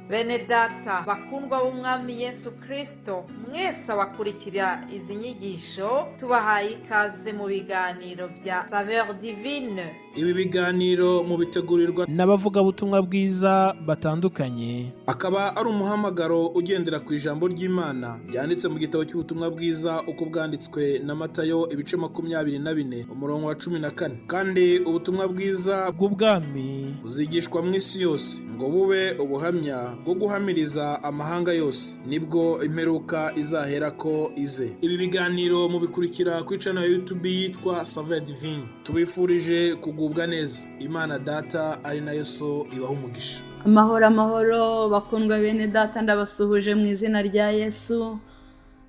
Bene data bakundwa b'Umwami Yesu Kristo, mwese abakurikira izi nyigisho, tubahaye ikaze mu biganiro bya Saveur Divine. Ibi biganiro mubitegurirwa n'abavugabutumwa bwiza batandukanye. Akaba ari umuhamagaro ugendera ku ijambo ry'Imana ryanditse mu gitabo cy'ubutumwa bwiza uko bwanditswe na Matayo, ibice 24, umurongo wa 14. Kandi ubutumwa bwiza bw'ubwami buzigishwa mu isi yose ngo bube ubuhamya bwo guhamiriza amahanga yose, nibwo imperuka izaherako ize. Ibi biganiro mubikurikira ku channel ya YouTube yitwa Saveur Divine. Tubifurije kugubwa neza. Imana Data ari nayo So ibaha umugisha. Amahoro, amahoro, bakundwa bene data, ndabasuhuje mu izina rya Yesu.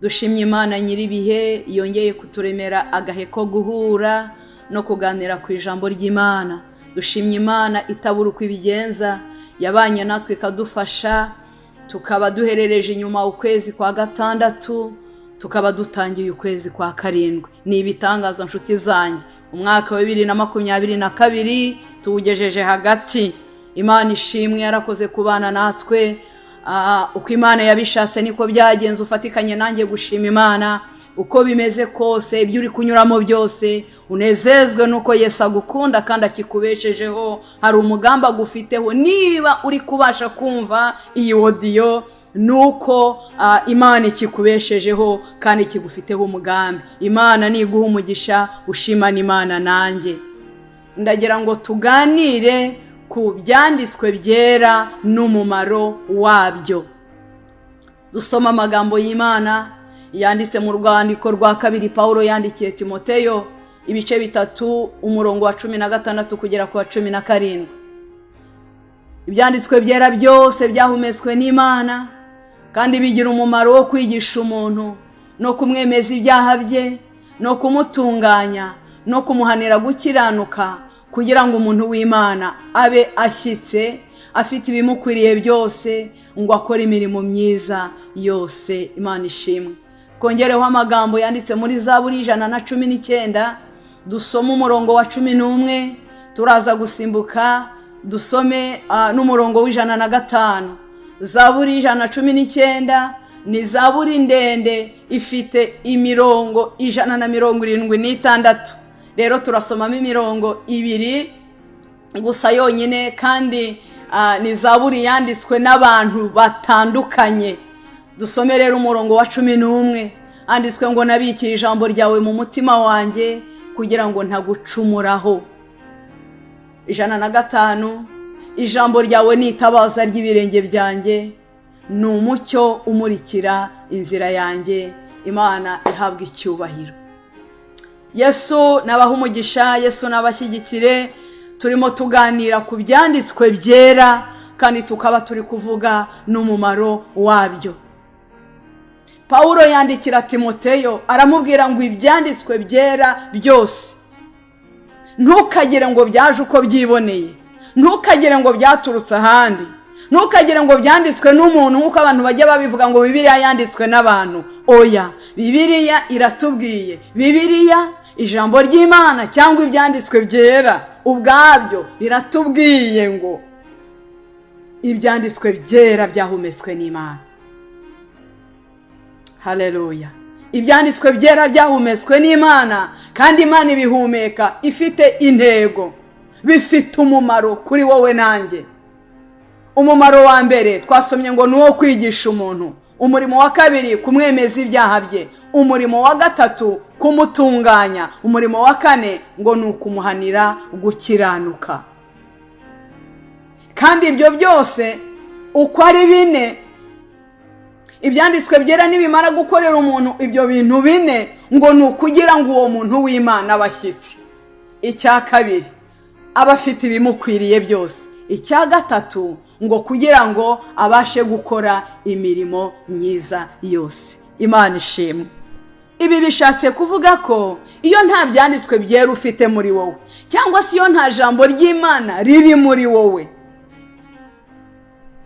Dushimye Imana nyir'ibihe yongeye kuturemera agahe ko guhura no kuganira ku ijambo ry'Imana. Dushimye Imana itabura uko ibigenza, yabanye natwe ikadufasha, tukaba duherereje inyuma ukwezi kwa gatandatu, tukaba dutangiye ukwezi kwa karindwi. Ni ibitangaza, nshuti zanjye. Umwaka wa 2022 tuwugejeje hagati. Imana ishimwe, yarakoze kubana natwe. Uko Imana yabishatse niko byagenze. Ufatikanye nanjye gushima Imana. Uko bimeze kose, ibyo uri kunyuramo byose, unezezwe nuko Yesu agukunda kandi akikubeshejeho. Hari umugambi agufiteho. Niba uri kubasha kumva iyi audio, nuko Imana ikikubeshejeho kandi ikigufiteho umugambi. Imana niguha umugisha ushimana Imana nanjye. Ndagira ngo tuganire ku byanditswe byera n'umumaro wabyo. Dusoma amagambo y'Imana yanditse mu rwandiko rwa kabiri Pawulo yandikiye Timoteyo, ibice 3, umurongo wa 16 kugera ku wa 17. Ibyanditswe byera byose byahumetswe n'Imana kandi bigira umumaro wo kwigisha umuntu no kumwemeza ibyaha bye no kumutunganya no kumuhanira gukiranuka, kugira ngo umuntu w'Imana abe ashyitse, afite ibimukwiriye byose, ngo akore imirimo myiza yose. Imana ishimwe. Twongereho amagambo yanditse muri Zaburi 119, dusome umurongo wa 11, turaza gusimbuka dusome n'umurongo wa 105. Zaburi 119 ni zaburi ndende, ifite imirongo 176. Rero turasomamo imirongo ibiri gusa yonyine, kandi ni zaburi yanditswe n'abantu batandukanye. Dusome rero umurongo wa 11, handitswe ngo: "Nabikiye ijambo ryawe mu mutima wanjye kugira ngo ntagucumuraho." 105: "Ijambo ryawe ni itabaza ry'ibirenge byanjye, ni umucyo umurikira inzira yanjye." Imana ihabwa icyubahiro. Yesu nabaha umugisha, Yesu nabashyigikire. Turimo tuganira ku byanditswe byera kandi tukaba turi kuvuga n'umumaro wabyo. Pawulo yandikira Timoteyo aramubwira ngo ibyanditswe byera byose, ntukagire ngo byaje uko byiboneye, ntukagire ngo byaturutse ahandi, ntukagire ngo byanditswe n'umuntu nk'uko abantu bajya babivuga ngo Bibiliya yanditswe n'abantu. Oya, Bibiliya iratubwiye, Bibiliya, ijambo ry'Imana cyangwa ibyanditswe byera ubwabyo biratubwiye ngo ibyanditswe byera byahumetswe n'Imana. Haleluya! Ibyanditswe byera byahumetswe n'Imana, kandi Imana ibihumeka ifite intego. Bifite umumaro kuri wowe nanjye. Umumaro wa mbere twasomye ngo ni uwo kwigisha umuntu, umurimo wa kabiri kumwemeza ibyaha bye, umurimo wa gatatu kumutunganya, umurimo wa kane ngo ni ukumuhanira gukiranuka. Kandi ibyo byose uko ari bine, ibyanditswe byera nibimara gukorera umuntu ibyo bintu bine, ngo ni ukugira ngo uwo muntu w'Imana abashyitsi, icya kabiri aba afite ibimukwiriye byose, icya gatatu ngo kugira ngo abashe gukora imirimo myiza yose. Imana ishimwe. Ibi bishatse kuvuga ko iyo nta byanditswe byera ufite muri wowe, cyangwa se iyo nta jambo ry'Imana riri muri wowe,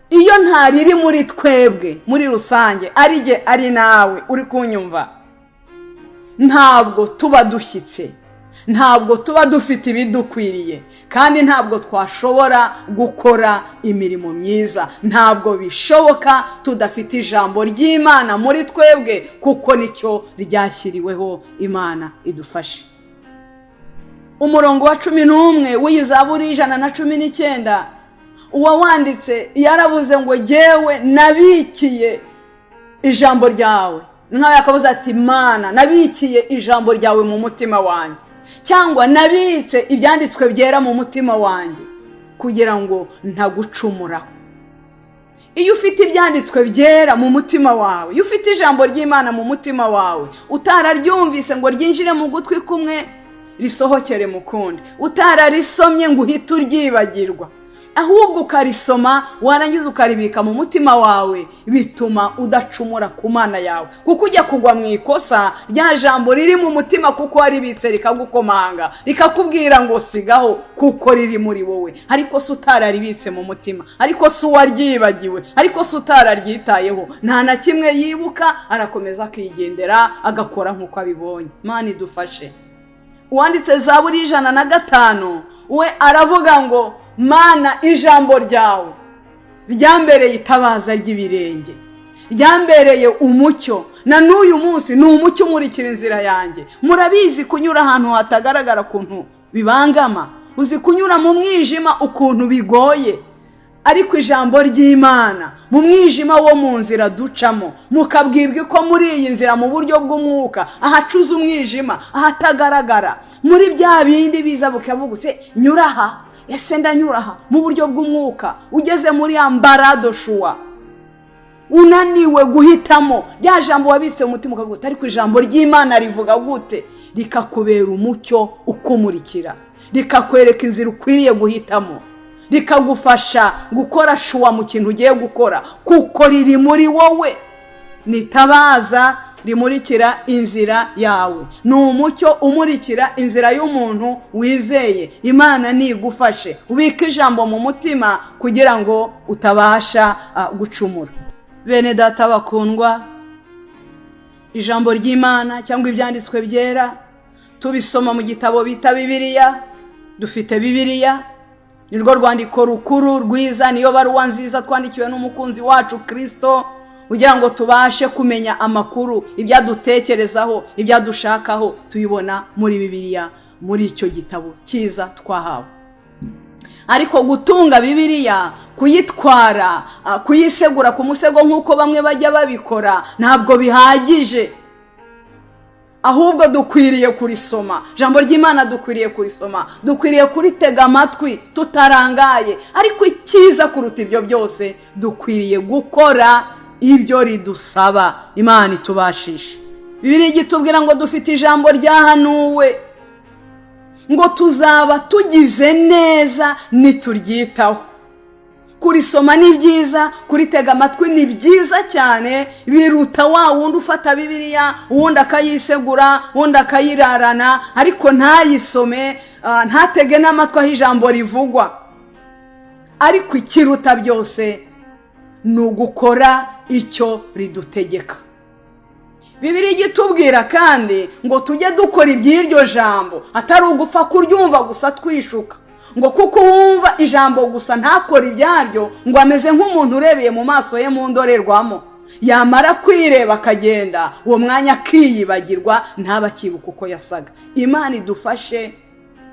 iyo nta riri muri twebwe muri rusange, ari jye ari nawe uri kunyumva, ntabwo tuba dushyitse. Ntabwo tuba dufite ibidukwiriye, kandi ntabwo twashobora gukora imirimo myiza. Ntabwo bishoboka tudafite ijambo ry'Imana muri twebwe, kuko nicyo ryashyiriweho. Imana idufashe. Umurongo wa 11 w'iyi Zaburi 119, uwawanditse yarabuze ngo: "Jyewe nabikiye ijambo ryawe." Nkaho yakabuze ati: "Mana, nabikiye ijambo ryawe mu mutima wanjye," cyangwa "nabitse ibyanditswe byera mu mutima wanjye kugira ngo ntagucumuraho." Iyo ufite ibyanditswe byera mu mutima wawe, iyo ufite ijambo ry'Imana mu mutima wawe, utararyumvise ngo ryinjire mu gutwi kumwe risohokere mu kundi, utararisomye ngo uhite uryibagirwa, ahubwo ukarisoma warangiza ukaribika mu mutima wawe, bituma udacumura ku Mana yawe, kuko ujya kugwa mu ikosa, rya jambo riri mu mutima, kuko waribitse, rikagukomanga rikakubwira ngo sigaho, kuko riri muri wowe. Ariko se utararibitse mu mutima, ariko se uwaryibagiwe, ariko se utararyitayeho, nta na kimwe yibuka, arakomeza akigendera agakora nk'uko abibonye. Mana idufashe. Uwanditse Zaburi 105 we aravuga ngo: "Mana, ijambo ryawe ryambereye itabaza ry'ibirenge, ryambereye umucyo." Na n'uyu munsi ni umucyo umurikira inzira yanjye. Murabizi, kunyura ahantu hatagaragara ukuntu bibangama, uzi kunyura mu mwijima ukuntu bigoye. Ariko ijambo ry'Imana mu mwijima wo mu nzira ducamo, mukabwibwa ko muri iyi nzira mu buryo bw'umwuka, ahacuze umwijima, ahatagaragara, muri bya bindi biza bukavuga use nyura aha, ese ndanyura aha? Mu buryo bw'umwuka ugeze muri embarras du choix, unaniwe guhitamo, rya jambo wabitse mu mutima ukavuga uti: "Ariko ijambo ry'Imana rivuga gute?" Rikakubera umucyo ukumurikira, rikakwereka inzira ukwiriye guhitamo, rikagufasha gukora choix mu kintu ugiye gukora, kuko riri muri wowe. Nitabaza rimurikira inzira yawe, ni umucyo umurikira inzira y'umuntu wizeye. Imana nigufashe ubike ijambo mu mutima kugira ngo utabasha gucumura. Bene data bakundwa, ijambo ry'Imana cyangwa ibyanditswe byera tubisoma mu gitabo bita Bibiliya. Dufite Bibiliya, nirwo rwandiko rukuru rwiza, niyo baruwa nziza twandikiwe n'umukunzi wacu Kirisito, kugira ngo tubashe kumenya amakuru, ibyo adutekerezaho, ibyo adushakaho, tubibona muri Bibiliya, muri icyo gitabo cyiza twahawe. Ariko gutunga Bibiliya, kuyitwara, kuyisegura ku musego nk'uko bamwe bajya babikora, ntabwo bihagije. Ahubwo dukwiriye kurisoma, ijambo ry'Imana dukwiriye kurisoma, dukwiriye kuritega amatwi tutarangaye. Ariko icyiza kuruta ibyo byose, dukwiriye gukora ibyo ridusaba. Imana itubashishe. Bibiliya itubwira ngo dufite ijambo ryahanuwe, ngo tuzaba tugize neza nituryitaho. Kurisoma ni byiza, kuritega amatwi ni byiza cyane, biruta wa wundi ufata Bibiliya, uwundi akayisegura, uwundi akayirarana, ariko ntayisome, ntatege n'amatwi aho ijambo rivugwa. Ariko ikiruta byose ni ugukora icyo ridutegeka. Bibiliya itubwira kandi ngo tujye dukora iby'iryo jambo, atari ugupfa kuryumva gusa twishuka, ngo kuko wumva ijambo gusa ntakore ibyaryo, ngo ameze nk'umuntu urebeye mu maso ye mu ndorerwamo, yamara kwireba akagenda, uwo mwanya akiyibagirwa, ntabe akibuka uko yasaga. Imana idufashe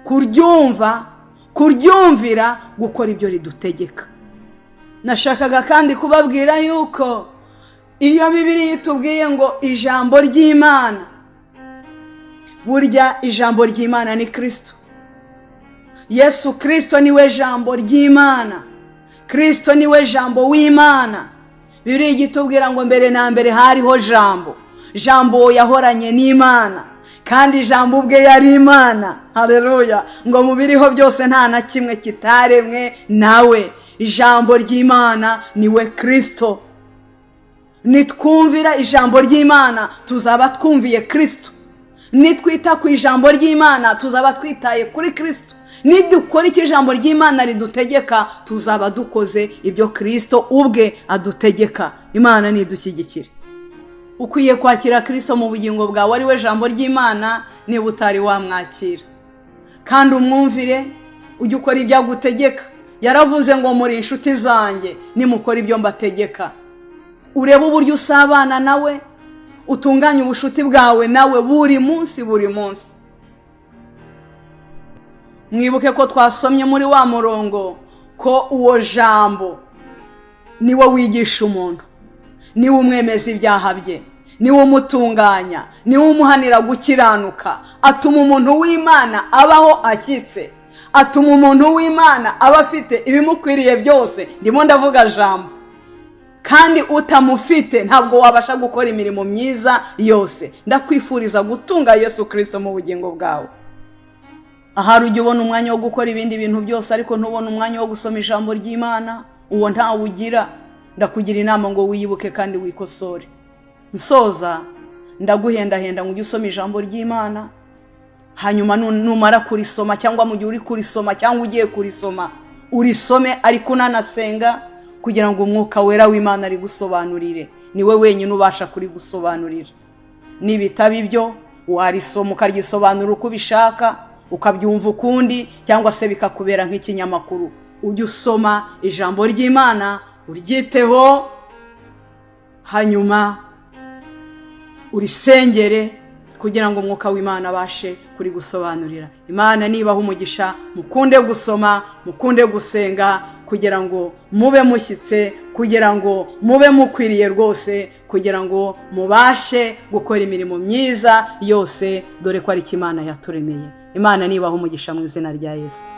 kuryumva, kuryumvira, gukora ibyo ridutegeka. Nashakaga kandi kubabwira yuko iyo Bibiliya itubwiye ngo ijambo ry'Imana, burya ijambo ry'Imana ni Kirisito. Yesu Kirisito niwe jambo ry'Imana, Kirisito niwe jambo w'Imana. Bibiliya itubwira ngo mbere na mbere hariho Jambo, Jambo yahoranye n'Imana, kandi Ijambo ubwe yari Imana. Hareruya! Ngo mu biriho byose nta na kimwe kitaremwe nawe. Ijambo ry'Imana niwe Kirisito. Nitwumvira ijambo ry'Imana tuzaba twumviye Kirisito. Nitwita ku ijambo ry'Imana tuzaba twitaye kuri Kirisito. Nidukora icyo ijambo ry'Imana ridutegeka tuzaba dukoze ibyo Kirisito ubwe adutegeka. Imana nidushyigikire. Ukwiye kwakira Kirisito mu bugingo bwawe, ari we jambo ry'Imana, niba utari wamwakira. Kandi umwumvire, ujye ukora ibyo agutegeka. Yaravuze ngo muri inshuti zanjye nimukora ibyo mbategeka. Urebe uburyo usabana nawe, utunganye ubushuti bwawe nawe buri munsi, buri munsi. Mwibuke ko twasomye muri wa murongo ko uwo jambo niwe wigisha umuntu, niwe umwemeza ibyaha bye, niwe umutunganya, niwe umuhanira gukiranuka. Atuma umuntu w'Imana abaho ashyitse, atuma umuntu w'Imana aba afite ibimukwiriye byose. Ndimo ndavuga jambo. Kandi utamufite ntabwo wabasha gukora imirimo myiza yose. Ndakwifuriza gutunga Yesu Kirisito mu bugingo bwawe. Ahari ujya ubona umwanya wo gukora ibindi bintu byose, ariko ntubone umwanya wo gusoma ijambo ry'Imana, uwo ntawe ugira. Ndakugira inama ngo wiyibuke kandi wikosore. Nsoza, ndaguhendahenda ngo ujye usoma ijambo ry'Imana, hanyuma numara kurisoma, cyangwa mu gihe uri kurisoma cyangwa ugiye kurisoma, urisome ariko unanasenga, kugira ngo Umwuka Wera w'Imana arigusobanurire. Niwe wenyine ubasha kurigusobanurira. Nibitaba ibyo, warisoma ukaryisobanura uko ubishaka, ukabyumva ukundi, cyangwa se bikakubera nk'ikinyamakuru. Ujye usoma ijambo ry'Imana, uryiteho, hanyuma urisengere kugira ngo Umwuka w'Imana abashe kurigusobanurira. Imana nibaha umugisha. Mukunde gusoma, mukunde gusenga, kugira ngo mube mushyitse, kugira ngo mube mukwiriye rwose, kugira ngo mubashe gukora imirimo myiza yose, dore ko ari Imana yaturemeye. Imana nibaha umugisha mu izina rya Yesu.